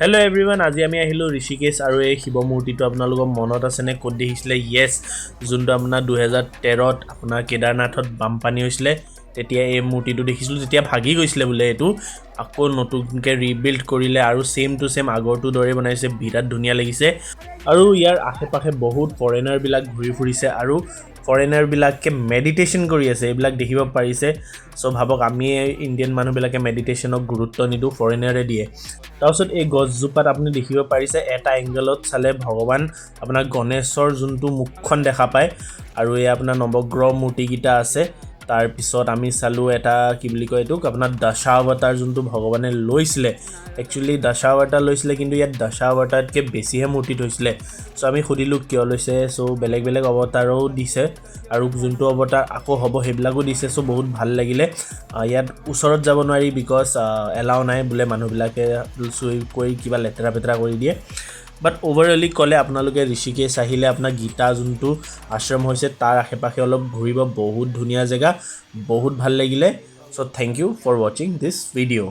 Hello' everyone, আজি আমি আহিলোঁ ঋষিকেশ আৰু এই শিৱ মূৰ্তিটো আপোনালোকৰ মনত আছেনে? ক'ত দেখিছিলে? য়েছ, যোনটো আপোনাৰ 2013ত আপোনাৰ কেদাৰনাথত বানপানী হৈছিলে, তেতিয়া এই মূৰ্তিটো দেখিছিলোঁ। যেতিয়া ভাগি গৈছিলে বোলে, এইটো আকৌ নতুনকৈ ৰিবিল্ড কৰিলে আৰু ছেইম টু ছেইম আগৰটোৰ দৰে বনাইছে। বিৰাট ধুনীয়া লাগিছে। আৰু ইয়াৰ আশে পাশে বহুত ফৰেনাৰবিলাক ঘূৰি ফুৰিছে আৰু ফৰেনাৰবিলাকে মেডিটেশ্যন কৰি আছে, এইবিলাক দেখিব পাৰিছে। চ' ভাবক, আমি ইণ্ডিয়ান মানুহবিলাকে মেডিটেশ্যনক গুৰুত্ব নিদিওঁ, ফৰেনাৰে দিয়ে। তাৰপিছত এই গছজোপাত আপুনি দেখিব পাৰিছে, এটা এংগলত চালে ভগৱান আপোনাৰ গণেশৰ যোনটো মুখখন দেখা পায়। আৰু এই আপোনাৰ নৱগ্ৰহ মূৰ্তিকেইটা আছে। তাৰপিছত আমি চালোঁ এটা, কি বুলি কয় এইটোক, আপোনাৰ দশাৱতাৰ যোনটো ভগৱানে লৈছিলে। একচুৱেলি দশাৱতাৰ লৈছিলে, কিন্তু ইয়াত দশাৱতাৰতকৈ বেছিহে মূৰ্তি থৈছিলে। চ' আমি সুধিলোঁ কিয় লৈছে। চ' বেলেগ বেলেগ অৱতাৰো দিছে আৰু যোনটো অৱতাৰ আকৌ হ'ব সেইবিলাকো দিছে। চ' বহুত ভাল লাগিলে। ইয়াত ওচৰত যাব নোৱাৰি, because allow নাই বোলে, মানুহবিলাকে চুই কৰি কিবা লেতেৰা পেতেৰা কৰি দিয়ে। বাট অ'ভাৰঅলি ক'লে আপোনালোকে ঋষিকেশ আহিলে আপোনাৰ গীতা যোনটো আশ্ৰম হৈছে, তাৰ আশে পাশে অলপ ঘূৰিব। বহুত ধুনীয়া জেগা, বহুত ভাল লাগিলে। So thank you for watching this video.